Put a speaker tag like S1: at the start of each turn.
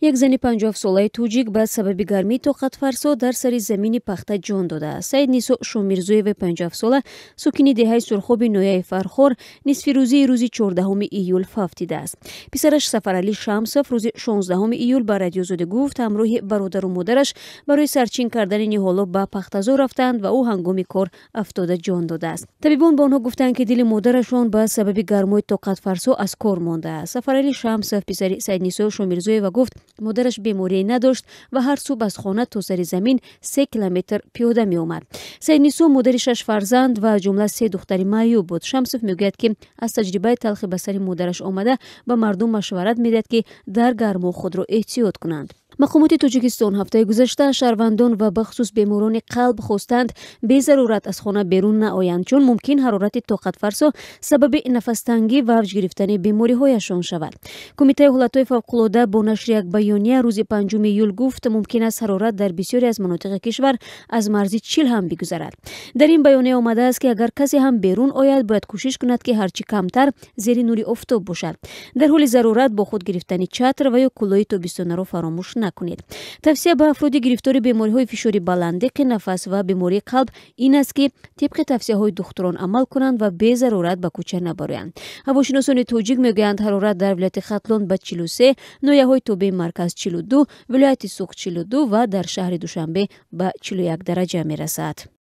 S1: Як зани 57-солаи тоҷик ба сабаби гармии тоқатфарсо дар сари замини пахта ҷон додааст. Саиднисо Шомирзоева, 57-сола, сокини деҳаи Сурхоби ноҳияи Фархор, нисфирӯзии рӯзи 14 июл фавтидааст. Писараш Сафаралӣ Шамсов рӯзи 16 июл ба Радиозодӣ гуфт, ҳамроҳи бародару модараш барои сарчин кардани ниҳоло ба пахтазор рафтаанд ва ӯ ҳангоми кор афтода ҷон додааст. Табибон ба онҳо гуфтанд, ки дили модарашон ба сабаби гармои тоқатфарсо аз кор мондааст. Сафаралӣ Шамсов, писари Саиднисо Шомирзоева, гуфт, модараш беморие надошт ва ҳар субҳ аз хона то сари замин 3 километр пиёда меомад. Саиднисо модари шаш фарзанд ва аз ҷумла се духтари маъюб буд. Шамсов мегӯяд, ки аз таҷрибаи талхи ба сари модараш омада, ба мардум машварат медиҳад, ки дар гармо худро эҳтиёт кунанд. Мақомоти Тоҷикистон ҳафтаи гузашта шаҳрвандон ва бахусус беморони қалб хостанд, безарурат аз хона берун наоянд, чун мумкин ҳарорати тоқатфарсо сабаби нафастангӣ ва авҷ гирифтани бемориҳояшон шавад. Кумитаи ҳолатҳои фавқулода бо нашри як баёния рӯзи 5 июл гуфт, мумкин аст ҳарорат дар бисёре аз манотиқи кишвар аз марзи 40 ҳам бигузарад. Дар ин баёния омадааст, ки агар касе ҳам берун ояд, бояд кӯшиш кунад, ки ҳарчи камтар зери нури офтоб бошад. Дар ҳоли зарурат бо худ гирифтани чатр ва ё кӯлоҳи тобистонаро фаромӯш накунед. Тавсия ба афроди гирифтори бемориҳои фишори баланд, диқи нафас ва бемории қалб ин аст, ки тибқи тавсияҳои духтурон амал кунанд ва безарурат ба кӯча набароянд. Ҳавошиносони тоҷик мегӯянд, ҳарорат дар вилояти Хатлон ба 43, ноҳияҳои тобеи марказ 42, вилояти Суғд 42 ва дар шаҳри Душанбе ба 41 дараҷа мерасад.